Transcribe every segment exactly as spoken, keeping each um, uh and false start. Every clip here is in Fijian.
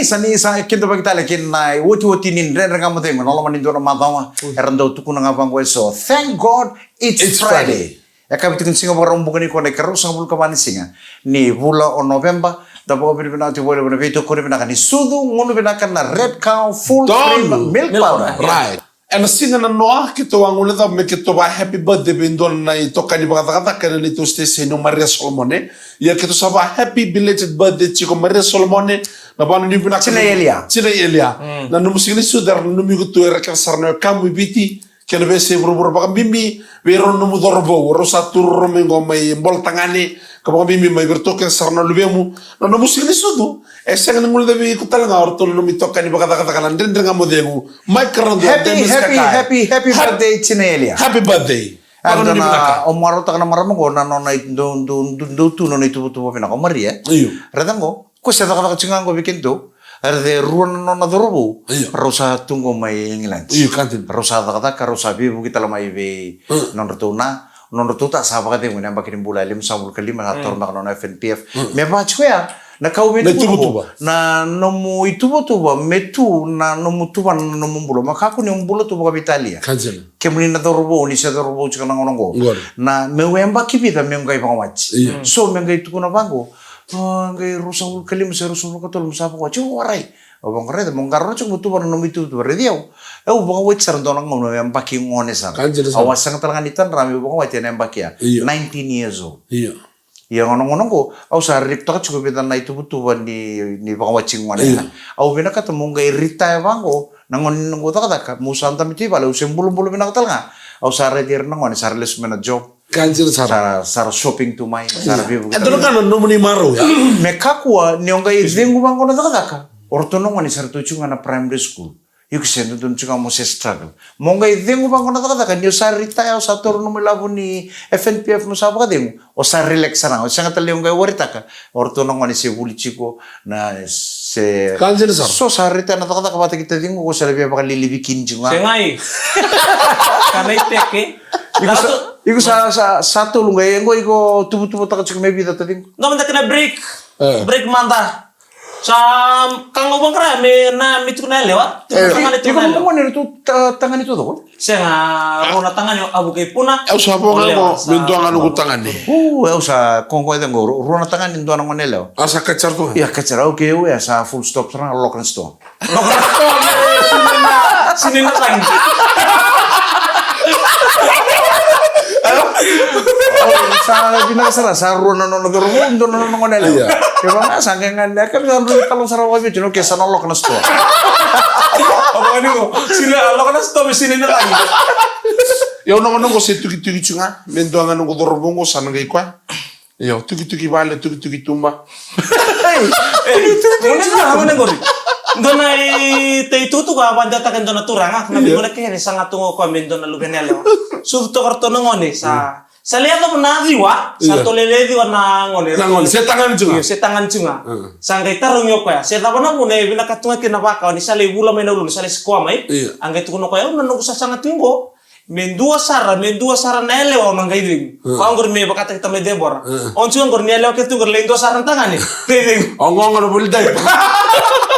Sa ni sa kidavaki tale kina na iotioti ni Dredre Ga Mo Cegu ena loma ni dua na macawa. Era dau tukuna ga vaqo eso: "Thank God it's Friday." E ka vei tiko ni siga Vakaraubuka nikua na ikarua sagavulu ka va ni siga ni vula o Noveba. Da vakavinavinaka tiko vakalevu na veitokoni vinaka ni sucu gunu vinaka na Red Cow Full Cream Milk Powder. Right. Ena siga nanoa keitou a guilecava me keitou va happy birthday vei dua na itokani vakacakacaka ena neitou station o Maria Solomone. Ia keitou sa va happy belated birthday tiko Maria Solomone. Na vakanuinui vinaka Tina Elia. Tina Elia. Na nomu siga ni sucu era nanumi iko tu era kece sara na wekamu i Viti kei na veiyasai vuravura, vakabibi vei rau na nomu cauravou, rau sa tu rau mai qo mai Bolatagane, ka vakabibi mai vei ratou kece sara na luvemu. Na nomu siga ni sucu e sega ni guilecavi iko tale ga o ratou na nomu itokani vakacakacaka na Dredre Ga Mo Cegu, Mike Karadua, Demis Kakai. Happy birthday Tina Elia. Happy birthday. Eda na, o marautaka na marama qo na nona i- dou dou dou dou tu nona ituvatuva vinaka o Maria. Io. Raica qo, ko se cakacaka tiko ga qo vei keitou. Raica e rua na nona cauravou. Io. Rau sa tu qo mai England. Io, ka dina. Rau sa cakacaka, rau sa veivuke tale mai vei nodratou na, nodratou ta sa vakacegu ena yabaki ni bula e limasagavulu ka lima, sa taura beka na nona F N P F. Me va tiko ya na ka au vei Na tukuna qo, ituvatuva. Na nomu ituvatuva me tu na nomu tuvana na nomu bula. Ma kakua ni o bula tu vakaveitalia. Ka dina. Kemuni na cauravou, ni se cauravou tiko na gauna qo. Qori. Na meu yabaki vica meu qai vakawati. Io. So me qai tukuna vaqo, a, qai ruasagavulu ka lima se ruasagavulu ka tolu mo sa vakawati. O, warai. Au vaqo, raica, mo qarauna tiko mo tuvana na nomu ituvatuva, raici au. Au vakawati sara dua na gauna meu yabaki gone sara. Ka dina sara. Au a sega tale ga ni tadra meu vakawati ena yabaki ya. Io. Nineteen years old. Io. Ia gona gona qo au sa rekotaka tiko e vica na ituvatuva ni, ni vakawati gone. Io. Au vinakata mo qai retire vaqo na gauna ni noqu cakacaka, mo sa dabe tu i vale, au se bulabula vinaka tale ga. Au sa raici ira na gone sa ra lesu mai na job. Ka dina sara. Sa ra, sa ra shopping tu mai, sa ra veivuke. E dua na ka na nomuni marau ya. Me kakua ni o qai cegu vaqo na cakacaka, o ratou na gone sa ratou tiko ga na primary school. Iko se dodonu tiko ga mo se struggle. Mo qai cegu vaqo na cakacaka, ni o sa retire, o sa taura nomu ilavo ni F N P F, mo sa vakacegu, o sa relax sara ga, o sega tale ni o qai waritaka o ratou na gone se vuli tiko na se. Ka dina sara. So sa retire na cakacaka vata kei taciqu, o sa na via vakalilivi kina tiko ga. Segai. Kana iteke. Iko sa, iko sa, sa, sa tolu qai, qo iko tuvatuvataka tiko me vica taciqu. Qo mada kena break. E. Break mada. Sa ka qo vaqara me na me tukuna yalewa. Tukuna tagane, tukuna yalewa. Iko na gone ratou ta-, tagane tu coko? Sega, rua na tagane, avu kei puna. Au sa vo ga qo me dua ga noqu tagane. U, au sa qo qo e cego, ru-, rua na tagane, dua na gone yalewa. A sa kati sara tu ga? Ia, kati sara, okay, au ya sa full stop sara ga, lock na store. Lock na store, me sinai na, sinai na tagi. Sa vinaka sara, sa rua na nona cauravou, dua na nona gone yalewa. Ia. Kevaka sa qai gane, ka vei sa rua talo sara vakaViti, no ke sa na lock na store. Au vaka ni qo, sinai, lock na store, me sinai na tagi. Ia au na gone qo se tukituki tu ga, me dua ga noqu cauravou qo sa na qai koya. Io, tukituki vale, tukituki tuba. Ei, tukituki tuba. Gone qori. Dua na itukutuku a vakadewataka e dua na turaga, na vei gone kece ni saga tu ga o koya me dua na luvena yalewa. Sucu toka ratou na gone, sa, sa lai yacova na ciwa, sa ratou lai lai ciwa na gone. Na gone, se tagane tu ga. Io, se tagane tu ga. Sa qai tarogi o koya, se cava na vuna e vinaka tu ga kina vakawa ni sa lai vula mai na uluna, sa lai sikoa mai. Io. A qai tukuna o koya, au na noqu sasaga tu qo. Me dua sara, me dua sara na yalewa au na qai cegu. Koya qori me vakataki tamai Debora. O jua qori ni yalewa kece tu qori lai dua sara na tagane. Qai cegu. Oqo, oqo na voli dai.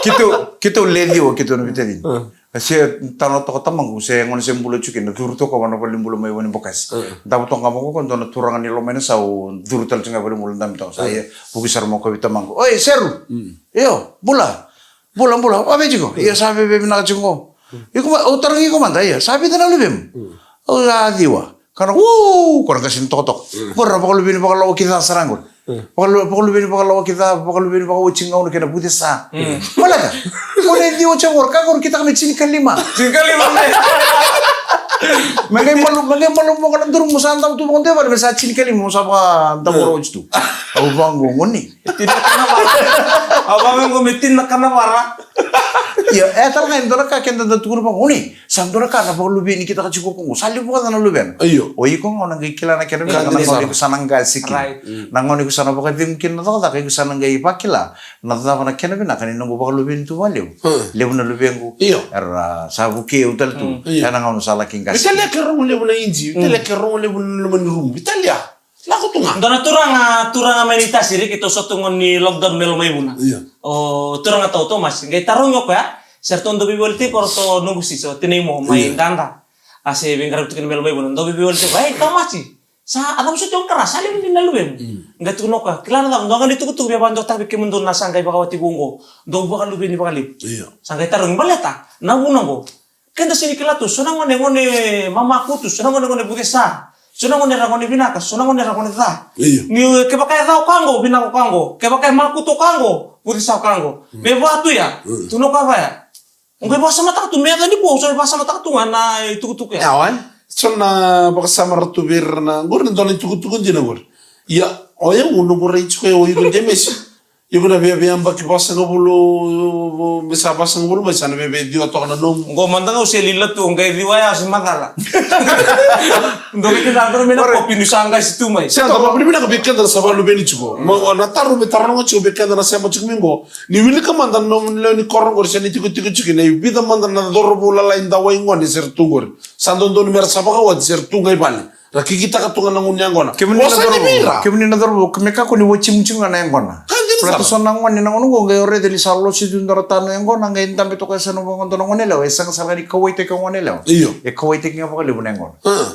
Keitou, keitou le ciwa, keitou na veitacini. Se tano toka tamaqu, se gone se bula tiko kina, curu toka vana valenibula mai Valenibokasi. Davo toka ga vaqo, dua na turaga ni Lomainasau, curu tale tiko ga valenibula, dabe toka. Sa ia, vuki sara mai o koya vei tamaqu. Oi, Seru! Io, bula! Bula, bula, o vei tiko? Ia sa veve vinaka tiko qo. Iko ma, au tarogi iko mada, ia sa vica na luvemu? Au sa ciwa. Kana, u, ko na qase ni tokatoka. Ko na vakaluveni vakalawa ki ca sara qori. Vakalu-, vakaluveni vakalawa ki ca, vakaluveni vakawati gauna kei na vucesa. Maleka. Ko na ciwa tiko qori, ka qori kitaka me tinikalima. Tinikalima me. Me qai malu, me qai malu mo kana duru mo sa damu tu mo devan, me sa tinikalima mo sa vakadamu rawati tu. Au vaqo goni. Tina kana vara. Au vaqo me tina kana vara. Ia, e tale ga e dua na ka keda da tukuna vaqo ni. Sa dua na ka na vakaluveni kitaka tiko ko qo. Sa levu vakaca na luvena. Io. O iko ga o na qai kila na kena vinaka na gauna iko sa na qase kina. Right. Na gauna iko sa na vakacegu kina na cakacaka, iko sa na qai vakila na cava na kena vinaka ni noqu vakaluveni tu vakalevu. Levu na luvequ. Io. Era sa vukei au tale tu. Io. Ena gauna sa laki qase. Vitalia ke rogo levu na inji. Vitalia ke rogo levu na loma ni rumu. Vitalia. Lako tu ga. Dua na turaga, turaga mai Naitasiri, keitou sa tu qo ni lockdown me Lomaivuna. Io. O turaga tau Tomasi, qai tarogi o koya, se ratou dau veivoliti ko ratou noqu sisa, o tinai mo, mai Io. Dada. A se veiqaravi tu kina me Lomaivuna, dau veivoliti ko, ei, Tomasi. Sa, a cava soti o qara, sa levu dina na luvemu. Mm. Qai tukuna o koya, kila na cava, dua ga ni tukutuku, via vakadua tavi kemudou na sa qai vakawati qo, dou vakaluveni vakalevu. Io. Sa qai tarogi baleta, na vuna qo. Keda sega ni kila tu, so na gone, gone mamakutu, so na gone, gone vucesa, so na gone ra gone vinaka, so na gone ra gone ca. Io. Ni kevaka e ca o ka qo, vinaka o ka qo. Kevaka e makutu o ka qo, vucesa o ka qo. Mm. Me vaka tu ya, Mm. tu na ka vaya. O qai vakasamataka tu, me yaca ni vua, so vakasamataka tu ga na itukutuku ya. Yawa, e? So na vakasama ra tu vei ira na, qori na dua na itukutuku dina qori. Ia, o yau, noqu rai tiko ya, o iko Demesi. Iko na viavia yabaki vasagavulu, me sa vasagavulu mai sa na viavia ciwa toka na nomu. Qo mada ga u se lila tu, qai ciwa ya se macala. Dou vei keda dou me na Ora. Kopi ni sa qai se tu mai. Se da vavuli vinaka vei keda na sa vakaluveni tiko. Ma, na taro me taro ga tiko vei keda na sema tiko mai qo. Ni wilika mada na nomu lewe ni koro qori se ni tiko tiko tiko na i vica mada na cauravou lalai dawai gone se ra tu qori. Sa dodonu me ra sa vakawati se ra tu qai vale. Ra kikitaka tu ga na gunu yaqona. Kemuni na Vosa ni cauravou, vei ira. Kemuni na cauravou, me kakua ni wajimu tiko ga na yaqona. Ka dina Baleta sara. So na gone na gone qo qai o raica ni sa losi tu dua na tano yaqona, qai dabe toka e sa na vaka dua na gone lewa, e sega sara ga ni kauwaitaki o gone lewa. Io. E kauwaitaki ga vakalevu na yaqona. Ah.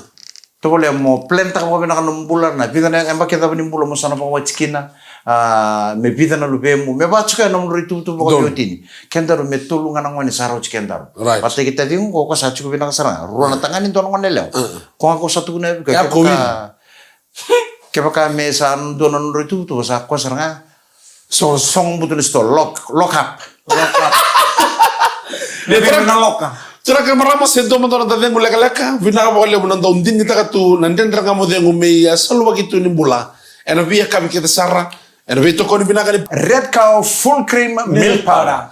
Tovolea mo plan taka vakavinaka na nomu bula, na vica na yabaki cava ni bula mo sa na vakawati kina, ah, me vica na luvemu, me vaka tiko ya na nomu rai tuvatuva Donu. Vakaotioti ni. Kedaru me tolu ga na gone sa rauti kedaru. Right. Vata kei taciqu qo, ko sa tiko vinaka sara ga. Rua na tagane, dua na gone lewa. Uh-uh. Ko ga ko sa tukuna vei koya, Ya, kevaka, ko win. Kevaka me sa dua na nodrau ituvatuva sa koya sara ga. So, sogo butu na sitoa, lock, lock up. Lock up. Me vei na loka. Turaga kei marama, se dua mada na dacegu lekaleka, vinaka vakalevu na dau digitaka tu na Dredre Ga Mo Cegu me ia saluvaki tu ni bula. Ena veiyakavi kece sara, ena veitokoni vinaka ni Red Cow Full Cream Milk Powder.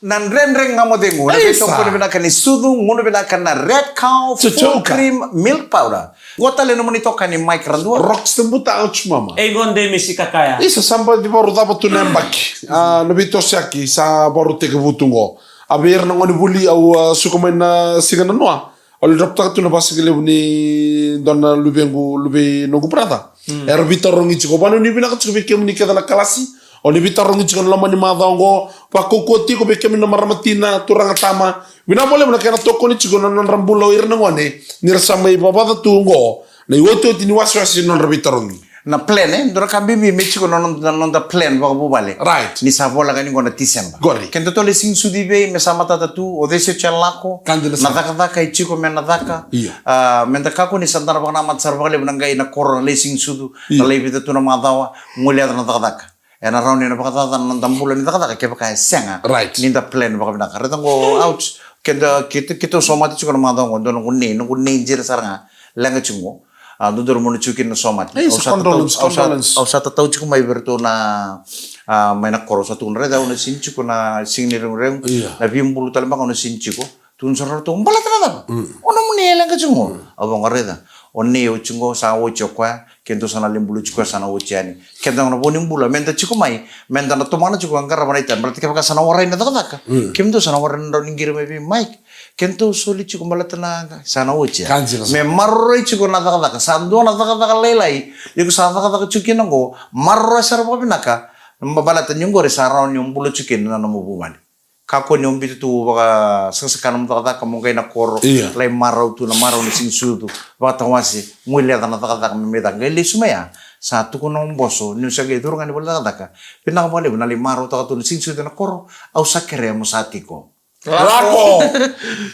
Na Dredre Ga Mo Cegu, na Isa. Veitokoni vinaka ni sucu, gunu vinaka na Red Cow Full Tutuka. Cream Milk Powder. Qo tale nomuni itokani Mike Radua. Rox the Buta, ouch mama. E qo Demesi Kakaya. Isa, sa baci vakarau cava tu na yabaki. Ah, na veitosoyaki, sa vakarau tekivu tu qo. A vei ira na gone vuli, au, ah, suka mai na siga nanoa. Au lai drop taka tu na vasigalevu ni dua na luvequ, luvei noqu brother. Mm. Era veitarogi tiko, vanua ni vinaka tiko vei kemuni kece na kalasi. O ni veitarogi tiko na loma ni macawa oqo, vakaukauwa tiko vei kemuni na marama tina, turaga tama. Vinaka vakalevu na kena tokoni tiko na nodra bula o ira na gone, ni ra sa mai vavaca tu oqo na iotioti ni wasewase ni nodra veitarogi. Na plan, e? Dua na ka bibi me tiko na noda, na noda plan vakavuvale. Right. Ni sa voleka ni qo na Tisemba. Qori. Keda tou lai siga sucu i vei, me sa matata tu, o cei se oti e lako, Ka dina na sara. Cakacaka e tiko me na caka. Io. Ah, meda kakua ni sa da na vakanamata sara vakalevu na qai na koro na lai siga sucu, Io. Na lai vica tu na macawa, guileca na cakacaka. Ena rawa ni na vakacacana na noda bula ni cakacaka kevaka e sega Right. ni da plan vakavinaka. Raica qo, ouch, keda, keitou, keitou somate tiko na macawa qo, dua noqu nei, noqu nei dina sara ga, leqa tiko qo. A, dodonu mo na tiko kina na somate. Ei, Au sa sa tatau, condolence, au sa, condolence. Au sa tatau tiko mai vei iratou na, a, mai na koro, au sa tukuna, raica, au na sini tiko na siga ni reguregu, Io. Na veibulu tale beka au na sini tiko. Tukuna sara ratou, baleta na cava? Mm. O nomuni e leqa tiko qo. Mm. Au vaqo, raica. O nei oti qo, sa oti o koya, keitou sa na lai bula tiko, sa na oti yani. Keda qo na vo ni bula, meda tiko mai, meda na tomana tiko, qarava na itavi, baleta kevaka sa na warai na cakacaka. Mm. Kemudou sa na warai na drau ni qiri mai vei Mike. Keitou soli tiko baleta na, sa na oti ya. Ka dina sara. Me maroroi tiko na cakacaka, sa dua na cakacaka lailai, iko sa cakacaka tiko kina qo, maroroya sara vakavinaka, ba-, baleta ni qori sa rawa ni o bula tiko kina na nomu vuvale. Kakua ni o biuta tu vakasakasaka na nomu cakacaka mo qai na koro, Io. Lai marau tu na marau ni siga ni sucu, vakatawase, guileca na cakacaka me mai caka, qai lesu mai ya. Sa tukuna o boso, niu sa qai curu ga ni vale ni cakacaka. Vinaka vakalevu na lai marautaka tu na siga ni sucu ena koro, au sa kerea mo sa tiko. Lako.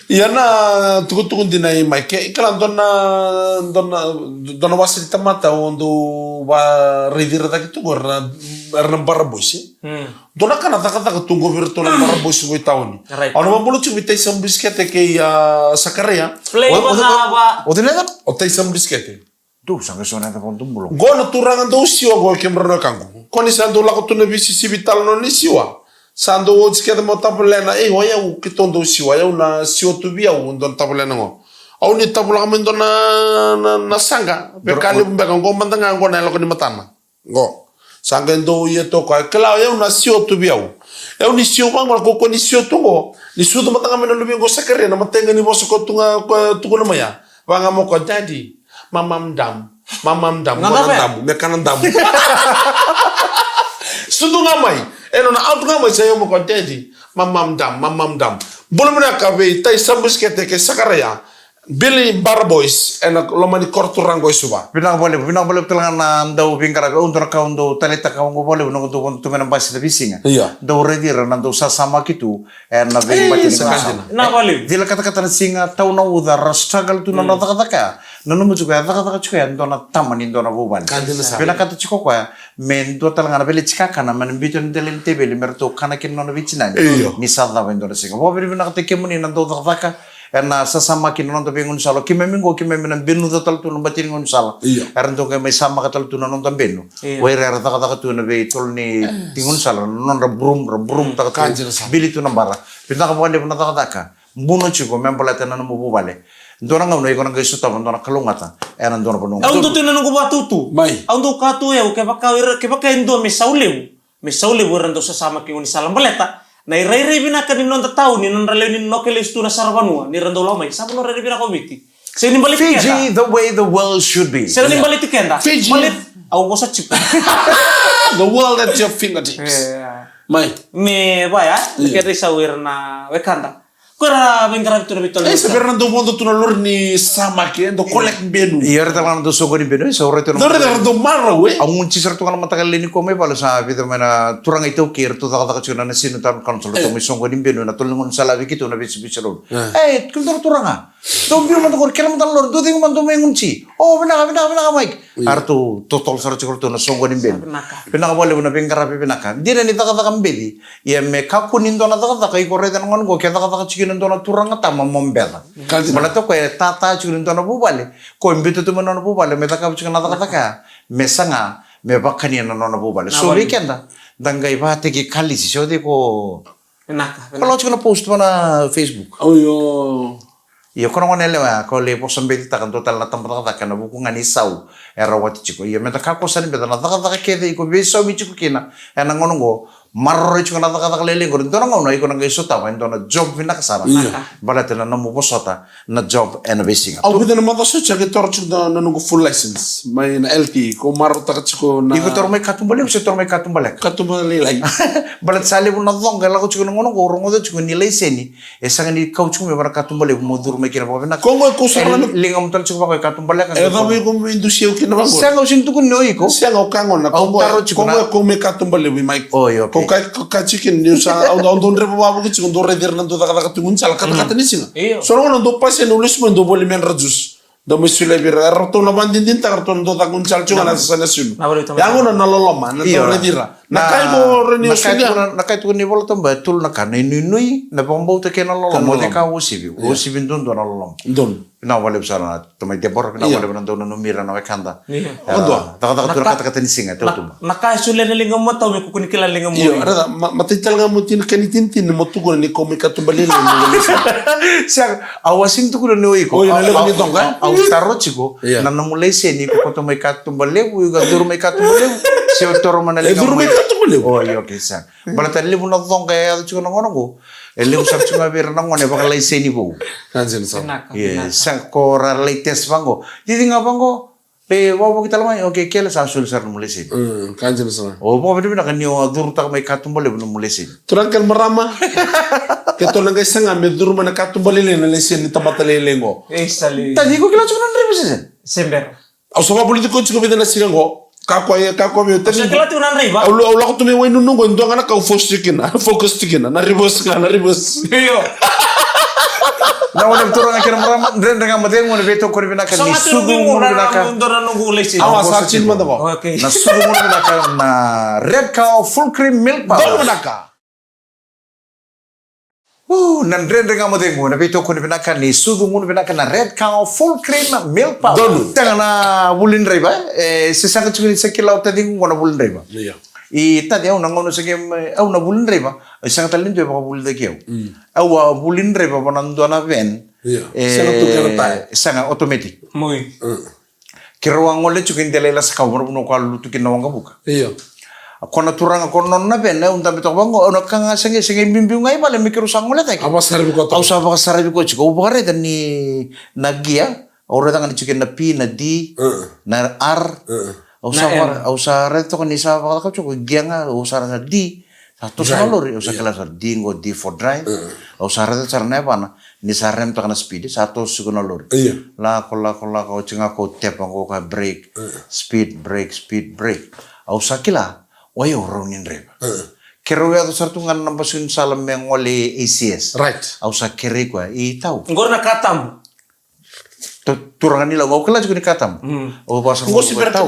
Ia na tukutuku dina i Mike, e kila dua na, dua na, dua na wase ni tamata o dau varaici ira cake tu qo, era na, era na Bara Boys. Hmm. Dua na ka na cakacaka tu qo vei iratou na Bara Boys qo i tauni. Right. Au na vabula tiko vei Tyson Briskete kei, ah, Sakaria. Play O, o, vaka o, va. O cei na yacana? O Tyson Briskete. Dou sa qai so na yaca vakadobula. Qo na turaga dou siwa qo, kemudrau na wekaqu. Ko ni sa dou lako tu na veisisivi tale nona ni siwa. Sa dou oti kece mo tavalena, ei, o yau keitou dou siwa, yau na siwa tu vei au, dou na tavalena qo. Au ni tavulaka mai dua na, na, na saqa, veka levu beka, qo mada ga qo na yalako ni matana. Qo. Sa qai dou ia toka, kila o yau na siwa tu vei au. Yau ni siwa vaqo, na kaukaua ni siwa tu qo. Ni sucu mada ga mai na luvequ o Sakaria, na mataqali vosa ko tu ga, ko tukuna mai ya. Vaga mo ko, Daddy, Mamam dam. Mamam dam. Na Mo na cava ya? Damu. Me kana damu. Sudu ga mai. E nona out ga mai sa yo mo ko dedi. Mamam dam. Mamam dam. Bula vinaka vei Tai Sabuskete kei Sakaraya. Billy Barra Boys ena loma ni koro turaga qo e Suva. Vinaka vakalevu, vinaka vakalevu tale ga na dau veiqaravi. Au dua na ka au dau taleitaka vaqo vakalevu, na noqu dau vodo tu mai na basi na veisiga. Io. Dau raici ira na dau sasamaki tu ena veibati ni sa ka dina. Vinaka vakalevu. Cila katakata na siga, tau na uca, ra struggle tu na nodra cakacaka ya. Nanuma tiko ya, cakacaka tiko ya e dua na tama ni dua na vuvale. Ka dina sara. Vinakata tiko o koya me dua tale ga na veleti kakana me na biuta na dela ni teveli me ratou kana kina na nona veitinani. Io. Ni sa cava e dua na siga. Vakavinavinakataki kemuni na dau cakacaka ena sasamaki na noda veigaunisala. Keimami qo, keimami na benuca tale tu na bati ni gaunisala. Io. Era dau qai mai samaka tale tu na noda benu. Io. O ira era cakacaka tu ena veitolo ni gaunisala, na nodra brum, ra brumtaka tu. Ka dina sara. Bili tu na bara. Vinaka vakalevu na cakacaka. Buno tiko me baleta na nomu vuvale. Dua na gauna iko na qai sotava dua na kalougata ena dua na vanua. Au dau tu na noqu vakatutu. Mai. Au dau kaya tu o yau, kevaka ira, kevaka e dua me sau levu. Me sau levu era dau sasamaki gaunisala baleta na irairai vinaka ni noda tauni, nodra lewe ni noke lesu tu na saravanua, ni ra dau lako mai. Sa vanua rairai vinaka o Viti. Sega ni baleti keda. Fiji, the way the world should be. Sega ni baleti keda. Fiji. Baleti, au vosa tiko. The world at your fingertips. Yeah. Mai. Me vaya, yeah, keda isau ira na wekada. Ko ira veiqaravi tu na veitolo. E, sa vei ira na dau vodo tu na lori ni samaki, e dau collect benu. Io, ira tale ga na dau soqoni benu, e, sa ira tu na. Dau ira na dau marau, e. Au gunu tiko sara tu ga na mataka lailai nikua mai vale, sa vica mai na turaga iTaukei, ira tu cakacaka tiko na Nasinu Town Council, e, tu mai soqoni benu, na tolo ni gaunisala vei keitou na Vesuvesi Road. E. E, keitou na turaga. Dou biu mada qori, kerea mada na lori, dou cegu mada, dou mai gunu tiko. O, vinaka, vinaka, vinaka, Mike. Io. Eratou totolo sara tiko ratou na soqoni benu. Vinaka. Vinaka vakalevu na veiqaravi vinaka. Dina ni cakacaka beci. Ia me kakua ni dua na cakacaka, iko raica na gauna qo ke cakacaka tiko kina dua na turaga tama mo beca. Ka dina. Baleta o koya e tata tiko ni dua na vuvale. Ko e biuta tu mai na nona vuvale, me cakava tiko na cakacaka ya. Me saga, me vakania na nona vuvale. So vei keda, da qai vakataki kalisi, se o cei ko. Vinaka, vinaka. Ko lako tiko na post va na Facebook. Io. Io, ko na gone yalewa ya, ko lai vosa becitaka dua tale na tabacakacaka ena vuku ga ni sau e rawati tiko. Io, meda kakua sara ni beca na cakacaka kece iko veisaumi tiko kina ena gauna oqo, maroroi tiko na cakacaka lailai oqori. Dua na gauna iko na qai sotava e dua na job vinaka sara. Io. Baleta na nomu vosota na job ena veisiga. Au vica na macawa sa qai toro tiko na, na noqu full license mai na L T, ko marautaka tiko na. Iko toro mai katuba levu se toro mai katuba leka? Katuba lailai. Baleta sa levu na coqa e lako tiko na gauna oqo, rogoca tiko ni laiseni e sega ni kau tiko mai vaka na katuba levu mo curu mai kina vakavinaka. Ko qo e kou sara na. Ligamu tale tiko vaka e katuba leka. E cava iko mai dusia au kina vaqo? Sega, au sega ni tukuna ni o iko. Sega, au ka gona. Au taro tiko na. Ko qo e kou mai katuba levu, Mike. O, io, okay. Ko ka, ko ka tiko kina niu sa, au, au dau dreva vakavuki tiko, dau raici ira na dau cakacaka tu gaunisala katakata ni siga. Io. So na gauna dau pasi ena ulisi mai dau voli medra juice. Dau mai solia vei ira, eratou na vakadinadinataka ratou na dau caka gaunisala tiko ga na sasa na sulu. Ya gona na loloma, na dau raici ira. Na ka iko rawa ni solia. Na ka e tukuna ni iVola Tabu e tolu na ka, na inuinui, na vakabauta kei na loloma. Ka na loloma. O cei ka uasivi, uasivi duadua na loloma. Donu. Vinaka vakalevu sara na tamai Debora, vinaka vakalevu na dau nanumi ira na wekada. Io. Cakacaka tu na katakata ni siga e tautuba. Na ka e solia na ligamu matau me kukuni kila na ligamu. Io, raica, ma, matai tale ga mo tini ka ni tinitini mo tukuna ni kou mai katuba lailai. Sega, au a sega ni tukuna ni o iko. Oi, na levu ni coqa. Au, au taro tiko, na nomu laiseni, iko koto mai katuba levu, iko a curu mai katuba levu. Se o toro mai na ligamu. E curu mai katuba levu. Oi, okay, sega. Baleta levu na coqa e yaco tiko na gauna oqo. E levu sara tiko ga vei ira na gone vakalaiseni vou. Ka dina sara. Vinaka, vinaka. Sega, ko ra lai test vaqo. Cici ga vaqo. E, vakavoki tale mai, okay, kele sa soli sara nomu laiseni. Mm, ka dina sara. O vakavinavinaka ni o a curutaka mai katuba levu nomu laiseni. Turaga kei na marama. Keitou na qai saga me curu mai na katuba lailai na laiseni ni tamata lailai qo. E, sali. Tani, iko kila tiko na draiva se sega? Se bera. Au sa vakavulici koya tiko vica na siga qo. Kakua, kakua vei au tani. Au sa kila tiko na draiva. Au, au lako tu mai Wainunu qo, e dua ga na ka au focus tiko kina. Focus tiko kina. Na reverse ga, na reverse. Io. Na gone turaga kei na marama, Dredre Ga Mo Cegu, na veitokoni vinaka ni sucu gunu vinaka. Dua na noqu laiseni. Awa, sa tini mada qo. Okay. Na sucu gunu vinaka na Red Cow Full Cream Milk Powder. Donu vinaka. U, na Dredre Ga Mo Cegu, na veitokoni vinaka ni sucu gunu vinaka na Red Cow Full Cream Milk Powder. Donu. Tega na vuli draiva, e, se sega tiko ni sa kila o taciqu qo na vuli draiva. Io. I taci au na gauna sa qai, au na vuli draiva, e sega tale ni dua e vakavulici au. Mm. Au a vuli draiva vua na dua na van. Io. E, sega tu kena taya. Sega, automatic. Moi. Mm. Keirau a gole tiko i Delai Lasakau, mai na vanua ko a lutu kina na waqavuka. Io. Ko na turaga ko nona na vene, au dabe toka vaqo, au na ka ga sega, sega biubiu ga i vale me keirau sa gole cake. A vakasaravi koya toka. Au sa vakasaravi koya tiko, au vakaraica ni na gia, Au raica ga ni tiko na P, na D, na R. Au sa vaka, au sa raica toka ni sa vakacakava tiko gia ga, au sa raica D. Sa toso na lori, au sa kila sa D qo, D for drive. Au sa raica sara na yavana ni sa remtaka na speed, sa toso tiko na lori. Lako, lako, lako, au tiko ga ko tepa qo ka brake. Speed, brake, speed, brake. Au sa kila, o yau rawa ni draiva. Keirau yaco sara tu ga na basikuni sala me gole i A C S. Au sa kerei koya, i tau. Qori na ka tabu. Turaga ni Lau, au kila tiko ni ka tabu. Au vaka sara qo, si bera tau.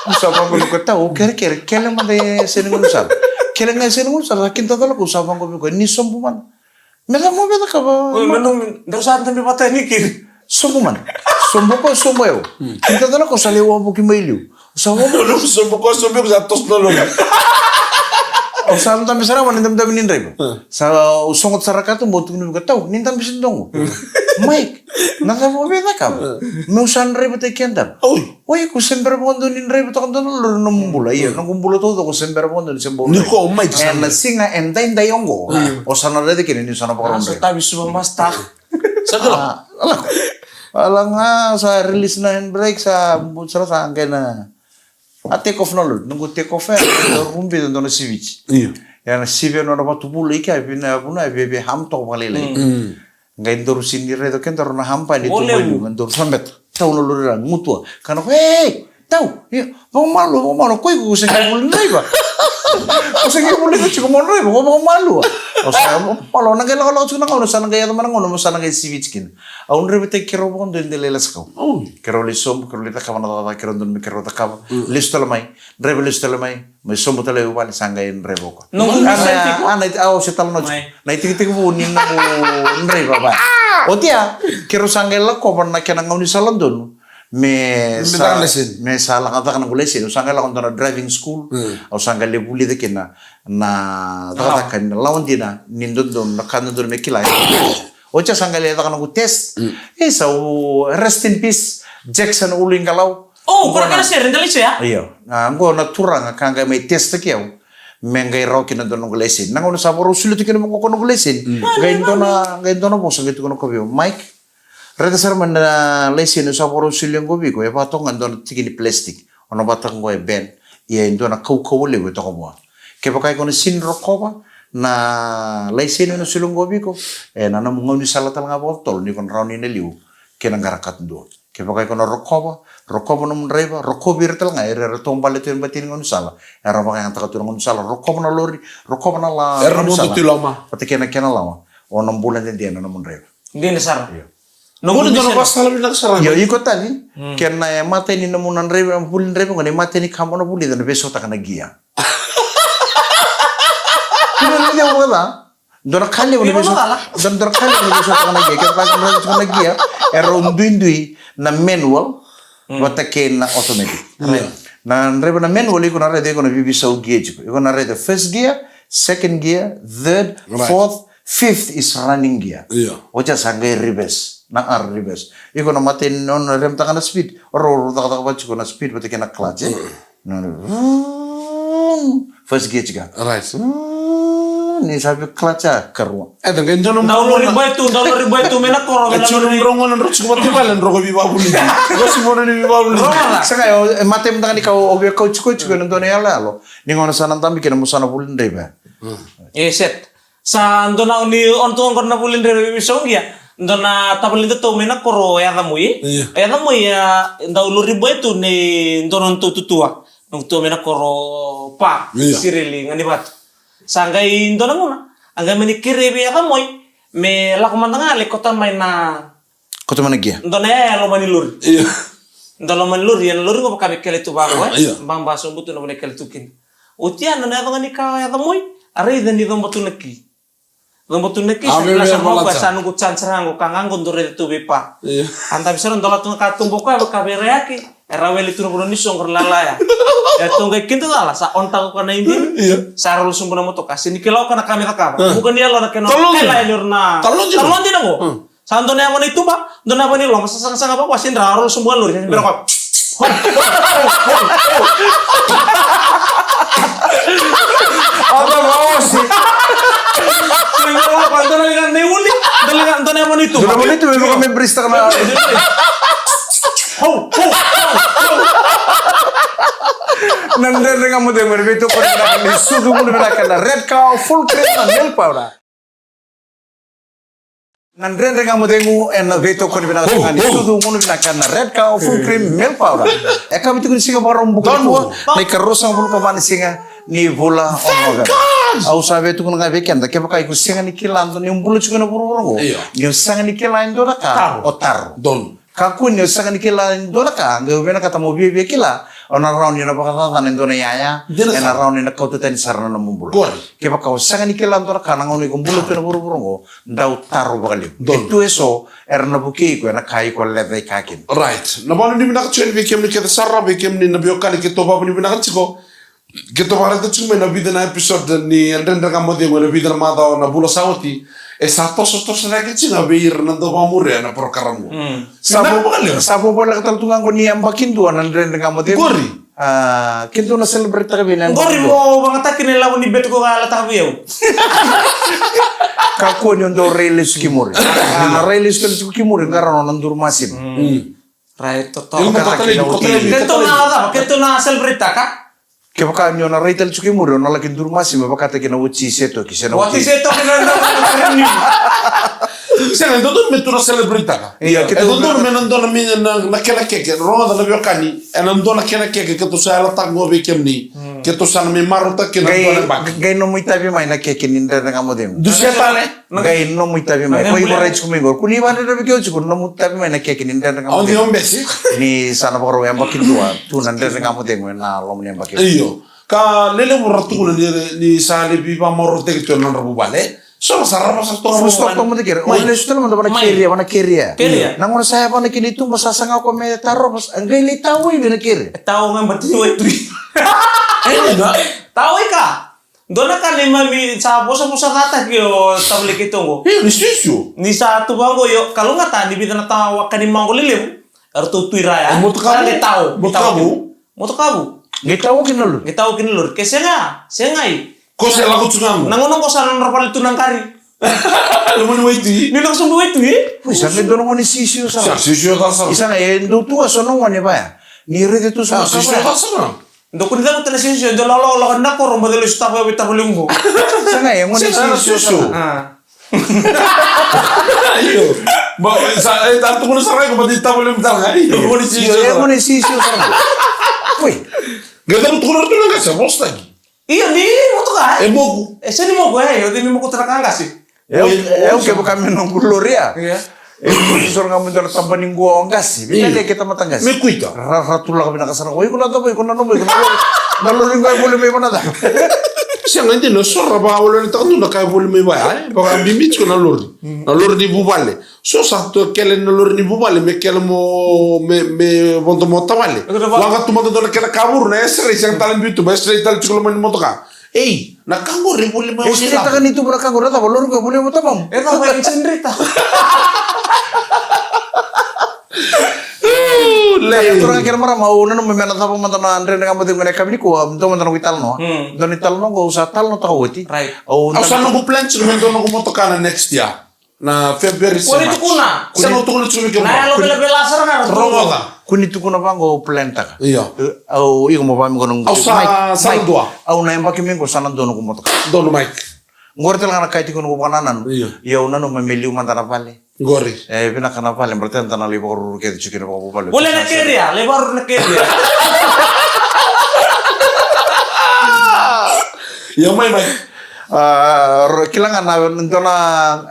Au sa vaqo vei koya, tau, au kerekere, kele mada e sega ni gaunisala. Kele ga e sega ni gaunisala, sa kidacala ko, au sa vaqo vei koya, ni sobu mana. Me cava mo via cakava? Oi, manu, daru sa dabe vata ni kiri. Sobu mana. Sobu ko, sobu yau. Kidacala ko, sa lai wavoki mai liu. Sa wavoki. Sobu ko, sobu ko, sa toso na lori. Au sa dabe sara ga ni dabedabe ni draiva. Sa au sogo sara ka tu, mo tukuna vei koya, tau, ni dabe se dogo. Mike, na cava mo via cakava? Meu sa draivataki keda. Oi. Oi, ko se bera vakadua ni draiva toka dua na lori na nomu bula. Ia, noqu bula taucoko se bera vakadua ni se bau draiva. Ni ko mai. Ena siga e daidai oqo, o sa na raica kina ni sa na vakarau draiva. Sa tavi suva masta. Sa kila. Ala ga sa release na handbrake, sa bu sara sa qai na a take off na lori. Noqu take off e rubi dua na siviti. Ia na sivi e nona vatu vula i kea, vina vuna e veve ham toka vakalailai. Qai daru sini raica kedaru na hamba ni tu mai liu, qai daru sabeta. Tau na lori ra gutua. Kana ko, ei, tau, ia, vakamalua, vakamalua, ko iko ko se qai vuli draiva. Ko se qai vuli draiva, ko vakamalua. O sa, vakamalua, na qai lakolako tiko na gauna, sa na qai yaco mai na gauna, mo sa na qai sivi tiko kina. Au draivataki keirau vakadua e dela i Lasakau. Keirau lai sobu, keirau lai cakava na cakacaka, keirau donu me keirau cakava. Lesu tale mai, draiva lesu tale mai. Mai sobu tale i vale sa qai draiva o koya. Noqu misa tiko. A, na, a, au se talanoa tiko. Na itekitekivu ni noqu draiva va. Oti ya, keirau sa qai lakova na kena gaunisala donu. Me sa, me sa lako caka na noqu laiseni. Au sa qai lako dua na driving school. Au sa qai lai vulica kina na cakacaka ni lawa dina, ni dodonu, na ka dodonu me kila. Oti ya sa qai lai caka noqu test. E sa u, rest in peace, Jackson Uluiqalau. O, ko na kena sere, da lai soya? Io. A, qo na turaga ka qai mai testaki au me qai rawa kina dua noqu laiseni. Na gauna sa vakarau solia tu kina vaqo ko noqu laiseni. Qai dua na, qai dua na vosa qai tukuna ko vei au, Mike, raica sara mai na laiseni au sa vakarau solia qo vei iko, e vakatoka ga dua na tiki ni plastic. O na vakataka qo e ben. Ia e dua na kaukauwa levu e toka vua. Kevaka iko na sini rokova na laiseni au na solia qo vei iko, e na nomu gaunisala tale ga vakatotolo ni ko na rawa ni na liu kei na qara katadua. Kevaka iko na rokova, rokova nomu draiva, rokovi ira tale ga era, era taubale tu e bati ni gaunisala. Era vakayagataka tu na gaunisala, rokova na lori, rokova na la, era na gaunisala. Era na mudu tu i loma. Vata kei na kena lawa, o na bula dede na nomu draiva. Dina sara. Io. Noqu dua na vakasala vinaka sara. Io, iko tale. Kena imatai ni nomu na draiva, vuli draiva, qo na imatai ni ka mo na vulica na veisautaka na gia. Kina na gia vakaca. Dua na ka levu na veisautaka na gia. Kevaka na veisautaka na gia, e rau duidui na manual vata kei na automatic. Na draiva na manual iko na raica iko na veiveisau gia tiko. Iko na raica first gear, second gear, third, fourth, fifth is running gear. Oti ya sa qai reverse. Na R, reverse. Iko na matai ni nona remtaka na speed. O rau cakacaka vata tiko na speed vata kei na clutch, e? First gear tiko. Right. Ni sa vei clutch a karua. E da qai dua na, dau lori boy tu, dau lori boy tu me na koro, me na lori. Drau gona drau tiko vata i vale drau ko vivavuli. Qo si mona ni vivavuli. Sa qai o, e matai mada ga ni ka o via kau tiko tiko na dua na yaloyalo. Ni gauna sa na dabe kina mo sa na vuli draiva. E set. Sa dua na, ni o na tu qo na vuli draiva veiveisau gia. Dua na tavale datou mai na koro o Yacamoi. Io. O Yacamoi a dau lori boy tu ni dua na nodatou tutua. Nodatou mai na koro Pa. Io. Sireli ga ni vatu. Sa qai dua na gauna a qai mani kerei vei Yacamoi me lako mada ga lai kota mai na Koto mai na gia. Dua na yaya loma ni lori. Io. Dua loma ni lori, ia na lori qo vaka me kele tu vaqo, e? Io. Baba sobu tu na vanua e kele tu kina. Oti ya na yaco ga ni ka o Yacamoi, a raica ni coba tu na ki. Coba tu na ki, sa kila sara ga o koya sa noqu charge sara ga qo ka ga qo dou raica tu vei Pa. Io. A dabe sara dolavi tu ga katuba o koya vaka vei Rayaki, e raweli tu na vanua ni soqo ra lala ya. E tu qai kidacala, sa on taka o koya na idini. Io. Sa rau sobu na motoka, se ni kila o koya na ka me cakava. Buka ni yalo na kena. Talodi. Kela e ni ora na. Talodi. Talodi na qo. Sa dua na yava na ituba, dua na yava ni loma, sa sagasaga vaka, sa dra, rau sobu ga lori, sa bera koya. Ata maosi. Sa bera koya, dua na liga na iuli, Dua na yava ni tu. Dua na yava ni tu, me vaka me bristaka na. Ho, ho, ho, ho. Na Dredre Ga Mo Cegu ena veitokoni vinaka ni sucu gunu vinaka na Red Cow Full Cream na milk powder. Na Dredre Ga Mo Cegu ena veitokoni vinaka ga ni sucu gunu vinaka na Red Cow Full Cream milk powder. E ka vei tiko ni siga Vakaraubuka nikua, na ikaruasagavulu ka va ni siga ni vula o Noveba. Au sa via tukuna ga vei keda, kevaka iko sega ni kila dua ni bula tiko ena vuravura oqo, ni o sega ni kila e dua na ka, o taro. Kakua ni o sega ni kila e dua na ka, qai o vinakata mo viavia kila, o na rawa ni na vakacacana e dua na iyaya, ena rawa ni na kauta tani sara na nomu bula. Kevaka o sega ni kila e dua na ka na gauna iko bula tu ena vuravura oqo, dau taro vakalevu. E tu eso era na vukei iko ena ka iko leca i ka kina. Right. Na vakanuinui vinaka tiko yani vei kemuni kece sara, vei kemuni na veiwekani keitou vakanuinui vinaka tiko. Keitou vakaraitaka tiko mai na vica na episode ni Dredre Ga Mo Cegu ena vica na macawa na vula sa oti. E sa tosotoso cake tiko ga vei ira na dau vakamuria na porokaramu. Sa vo- sa vovoleka tale tu ga qo ni yabaki dua na Dredre Ga Mo Cegu. Qori. A, keitou na celebrate taka vei na yabaki dua. Qori mo vagataki na ilavo ni bete ko ga yalataka vei au. Kakua ni o dau rai lesu ki muri. A, na rai lesu tale tiko ki muri, qarauna na duru masima. Rai toto. Keitou na cava, keitou na celebrate taka. Kevaka ni o na rai tale tiko i muri, o na laki duru masima vakataki na oti se toki, se na oti se toki na, na, na, na, na. Sega, e dodonu me tu na celebrate taka. Ia, e dodonu me na dua na, me na, na kena keke, rogoca na veiwekani, e na dua na kena keke keitou sa yalataka qo vei kemuni. Keitou sa na mai marautaka kina na dua na baka. Qai nomu itavi mai na keke ni Dredre Ga Mo Cegu. Dusia tale. Qai nomu itavi mai. Ko iko rai tiko mai qori. Ko ni vadredre vei keitou tiko, nomu itavi mai na keke ni Dredre Ga Mo Cegu. Au ni obesi. Ni sa na vakarau yabaki dua, tu na Dredre Ga Mo Cegu ena loma ni yabaki. Io. Ka lelevu ra tukuna ni, ni sa lai veivakamarautaki tu ena nodra vuvale. So ra sa rava sa toka. Full stop, toka mada kere. O lesu tale mada vana keria, vana keria. Keria. Na gauna sa yavana kina i tuba sa saga ko me tarova, qai lai tawai vei na keria. Tawa ga bati ni waitui. E, na. Tawai ka. Dua na ka neimami sa vosavosacataki o tavale keitou qo. Io, ni sisio. Ni sa tu vaqo io, kalougata ni vica na tawaka ni maqo lelevu. Eratou tu i ra ya. E motoka vu. Sa qai tao. Motoka vu. Motoka vu. Qai tao kina lori. Qai tao kina lori. Ke sega, sega i. Ko se lako tu ga qo. Na gauna qo sa nodra vale tu na qari. Loma ni waitui. Ni lako sobu i waitui. Ui, sa qai dua na gone sisio sara. Sa sisio sara. Isa ga e dua tu ga so na gone vaya. Ni raica tu sa sisio sara. Dou kua ni cavuta na sisio, dou lako, lako, lako na koro, mo dou lesu tava, tava levu qo. Sega, e gone sisio sara. A. Io. Ba, sa, e, ta tukuna sara iko, ba, tava levu tale ga. Io, gone sisio sara. E gone sisio sara. Oi. Qai dau tukuna tu na qase, vosataki. Io, ni motoka, e? E moku. E sega ni moku, e, io, ni moku tara ka qase. E au, e au kevaka me noqu lori ya. Ia. E, e soro ga me dua na taba ni qua o qasi. Io. Vitalia ke tamata qasi. Me kuita. Ra, ra tulaka vinaka sara. O iko na taba, iko na nomu, iko na lori. Na lori qo e voli mai vana cava? Sega, e dina, so ra vakawelewele taka tu na ka e voli mai vaya, e? Vakabibi tiko na lori. Na lori ni vuvale. So sa tu kele na lori ni vuvale, me kele mo, me, me vodo mo tavale. Waqa tu mada dua na kena kavuru, na X-ray, sega tale biu tu, ba X-ray tale tiko loma ni motoka. Ei, na ka qori e voli mai. X-ray taka ni tubu na ka qori, na cava lori qo e voli mai tamamu? E cava, e generator. Lei. Tura ga kena marama, au nanuma me na cava mada na Dredre Ga Mo Cegu ena yakavi nikua, dua mada na italanoa. Dua na italanoa qo, au sa talanoataka oti. Right. Au sa noqu plan tiko me dua noqu motoka na next year. Na February se March. Kua ni tukuna. Sa na tukuna tiko vei kemuni. Na yalo velavela sara ga. Rogoca. Kua ni tukuna vaqo, au plan taka. Io. E, au, iko mo vaka mai qo noqu. Au sa, Mike, sa na dua. Au na yabaki mai qo sa na dua noqu motoka. Donu Mike. Qori tale ga na ka e tiko noqu vakanananu. Io. Io, au nanuma me liu mada na vale. Qori. E, vinaka na vale, baleta eda na lai vakaruru kece tiko kina vakavuvale. Vole na keria, lai vakaruru na keria. Io, mai, mai. A, ro-, kila ga na, dua na,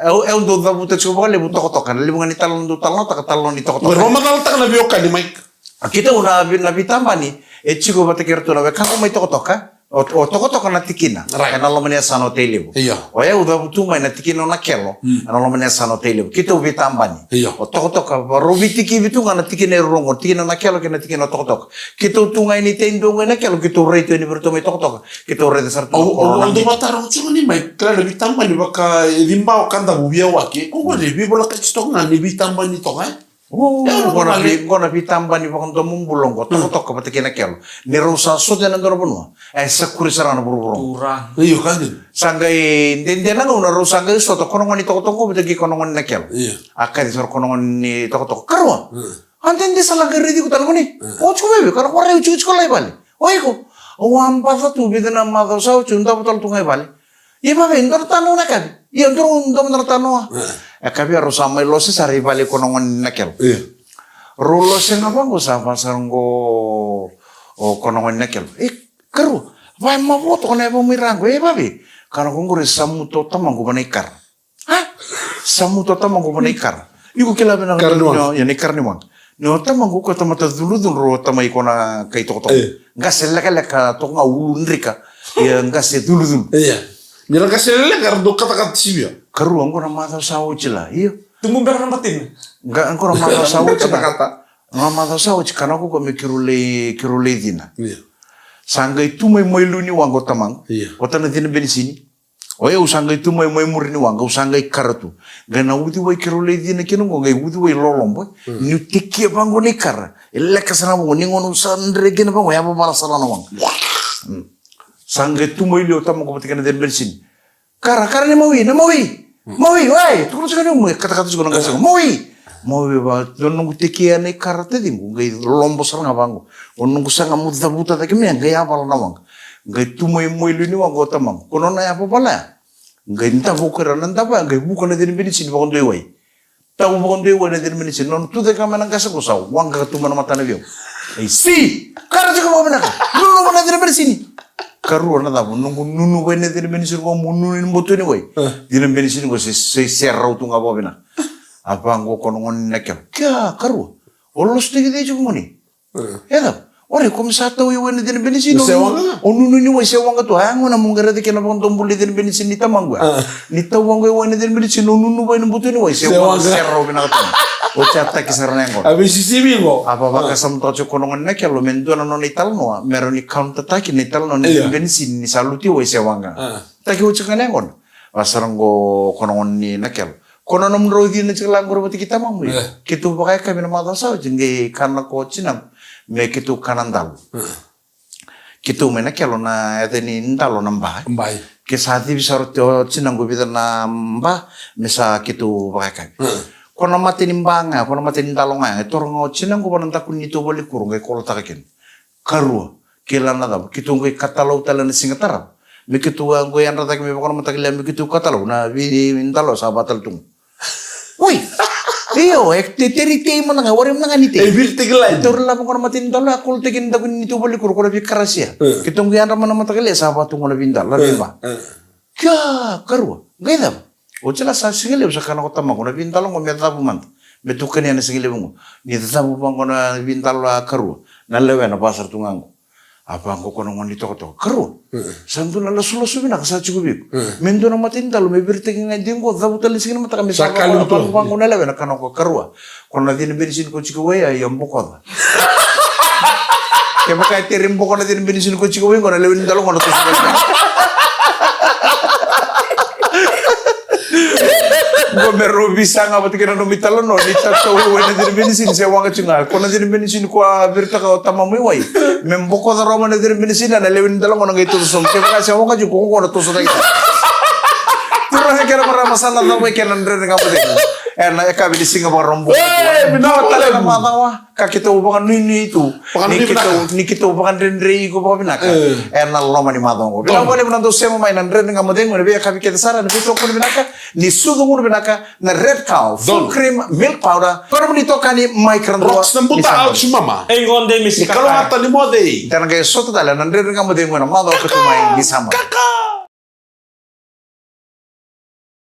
au, au dau cavuta tiko vakalevu totoka, na levu ga ni talanoa dau talanoataka, talanoa ni totoka. Mai, ro macalataka na veiwekani, Mike. A, keitou na vei-, na veitabani, e tiko vata kei iratou na wekaqu mai totoka, o, o totoka na tikina, right, ena loma ni yasana o Tailevu. Io. O yau cavutu mai na tikina o Nakelo, mm, ena loma ni yasana o Tailevu. Keitou veitabani. Io. O totoka, vakarau veitikivi tu ga na tikina e rua qo, tikina o Nakelo kei na tikina o totoka. Keitou tu ga i Tailevu qo i Nakelo, keitou rai tu yani vei iratou mai totoka. Keitou raica sara tu na au, au, au dau vakataroga tiko ni mai, kila na veitabani vaka, e, ciba o Kadavu via waki, e, ko qori, veivolekati toka ga ni veitabani toka, e? O, qo na vei, qo na veitabani vakadomobula qo, tokatoka vata kei na kelo. Ni rau sa sota ena dua na vanua, e sa kuri sara ga na vuravura. Io, ka dina. Sa qai dede na gauna rau sa qai sota, ko na gone ni tokatoka qo vata kei ko na gone na kelo. Io. A kaci sara ko na gone ni tokatoka, karua. A dede, sa la qai raici iko tale gone. O tiko veve, ka na ko rai, o tiko, tiko lai vale. O iko, au a baca tu vica na macawa sa oti, au davo tale tu ga i vale. Ia vave, dua na tanoa na kavi. Ia dua, dua na tanoa. E kavi, rau sa mai lose sara i vale ko na gone na kelo. Rau lose ga vaqo, sa va sara qo o ko na gone na kelo. E karua, va e mavoto ko na yava mai ra qo. E vave, ka na ko qori sa muta o tamaqu va na ikara. A? Sa muta o tamaqu va na ikara. Iko kila vinaka, kara ni waqa. Ia, na ikara ni waqa. Ni o tamaqu ko tamata cudrucudru, o tamai ko na kai tokatoka. Qase lekaleka toka ga, ulu drika. Ia qase cudrucudru. Ia. Ni ra qase lekaleka, ra dau katakata sivia. Karua, qo na macawa sa oti la. Io. Tubu bera na batina. Qa, qo na macawa sa oti la. Katakata. Qo na macawa sa oti, ka na ko ko me kirau lai, kirau lai cina. Io. Sa qai tu mai mai liu ni waqa o tamaqu. Io. Vata na cina benisini. O yau sa qai tu mai, mai muri ni waqa, au sa qai kara tu. Qai na uciwai keirau lai cina kina qo, qai uciwai lolobo. Niu tekia vaqo na ikara, e leka sara vaqo, ni gauna au sa dre kina vaqo, e yavavala sara na waqa. Sa qai tu mai liu o tamaqu vata kei na cina benisini. Kara, kara ni mawi, na mawi. Mawi, wai, tukuna tiko ni mawi, katakata tiko na qase qo. Mawi. Mawi va, dua noqu tekia na ikara taciqu, qai lobo sara ga vaqo. O noqu saga meu cavuta cake mai, qai yavala na waqa. Qai tu mai, mai liu ni waqa o tamaqu. Ko nona yavavala ya. Qai davo ko ira na davo ya, qai vuka na cina benisini vakadua i wai. Tau vakadua i wai na cina benisini, nona tu cake ga mai na qase qo sa waqa tu mai na matana vei au. Ei, si! Kara tiko vakavinaka. Nunu vaka na cina benisini. Karua na cava, noqu nunu vei na cina benisini qo, meu nunu ni boto ni wai. Cina benisini qo se, se, se rau tu ga vakavinaka. A vaqo ko na gone na kelo. Kea, karua. O losotaki cei tiko gone? E cava? Ore, ko me sa tau i wai na cina benisini, o nunu ni wai se waqa tu. A, gona mo qai raica kena vakadobula na cina benisini ni tamaqu ya. Ni tau vaqo i wai na cina benisini, o nunu vei na butu ni wai se waqa, se rau vinaka tu. O tiko, a taki sara na yaqona. A veisisivi qo. A vakasamataka tiko ko na gone na kelo me dua na nona italanoa, me rawa ni kaunataki na italanoa ni cina benisini ni sa lutu i wai se waqa. Taki oti ga na yaqona. Vaka sara qo ko na gone ni na kelo. Ko na nomudrau cina tiko la qori vata kei tamamu. Keitou vakayakavi na macawa sa oti qai kana ko tinaqu me keitou kana dalo. Keitou mai na kelo na yaca ni dalo na ba. Ke sa civi sara o tinaqu vica na ba me sa keitou vakayakavi. Ko na mata ni ba ga, ko na mata ni dalo ga, e toro ga o tinaqu vua na daku ni neitou valenikuro qai kolotaka kina. Karua, kila na cava, keitou qai katalau tale na siga tarava. Me keitou a qai yadra cake me vaka na mataka lailai me keitou katalau, na veidalo sa vakatale tu ga. Oi! Io, e te teri tei mada ga, warai mada ga ni tei. E viri teki lai. Tauri lava qo na mata ni dalo, a kolotaki na daku ni neitou valenikuro, ko na veikarasia. Keitou qai yadra mai na mataka lailai sa vaka tu qo na veidalo, na veiba. Kia, karua, qai cava? Oti la sa sigalevu sa kana ko tamaqu na veidalo qo me cavu mada. Me tukania na sigalevu qo. Ni cavu vaqo na veidalo a karua. Na lewena vaka sara tu ga qo. A vaqo ko na gone ni tokatoka. Karua. Sa dua na lasulasu vinaka sa tiko vei iko. Me dua na mata ni dalo me viritaki ga e dei qo, cavu tale na siga ni mataka me sa vaqo na lewena kana ko karua. Ko na cina benisini ko tiko wai, ia bokoca. Kevaka e teri boko na cina benisini ko tiko wai qo, na lewe ni dalo qo na toso vale. Qo me rau visa ga vata kei na nomu italanoa ni tatau i wai na cina benisini se waqa tiko ga. Ko na cina benisini ko a viritaka o tamamu i wai. Me bokoca rawa mai na cina benisini, na lewe ni dalo qo na qai toso sobu. Kevaka se waqa tiko qo na toso cake. Turaga kei na marama, sa na cava kei na Dredre Ga Mo Cegu. Ena yakavi ni siga Vakaraubuka. Vinaka vakalevu na macawa. Ka keitou vakanuinui tu ni keitou, ni keitou vakadredrei iko vakavinaka ena loma ni macawa oqo. Vinaka vakalevu na dou sema mai na Dredre Ga Mo Cegu ena veiyakavi kece sara, ena veitokoni vinaka ni sucu gunu vinaka na Red Cow Full Cream Milk Powder. Ko na nomuni itokani Mike Radua. Rocks na buta, ouch mama. Ni kalougata ni moce. Da na qai sota tale na Dredre Ga Mo Cegu ena macawa ka tu mai ni sa moce.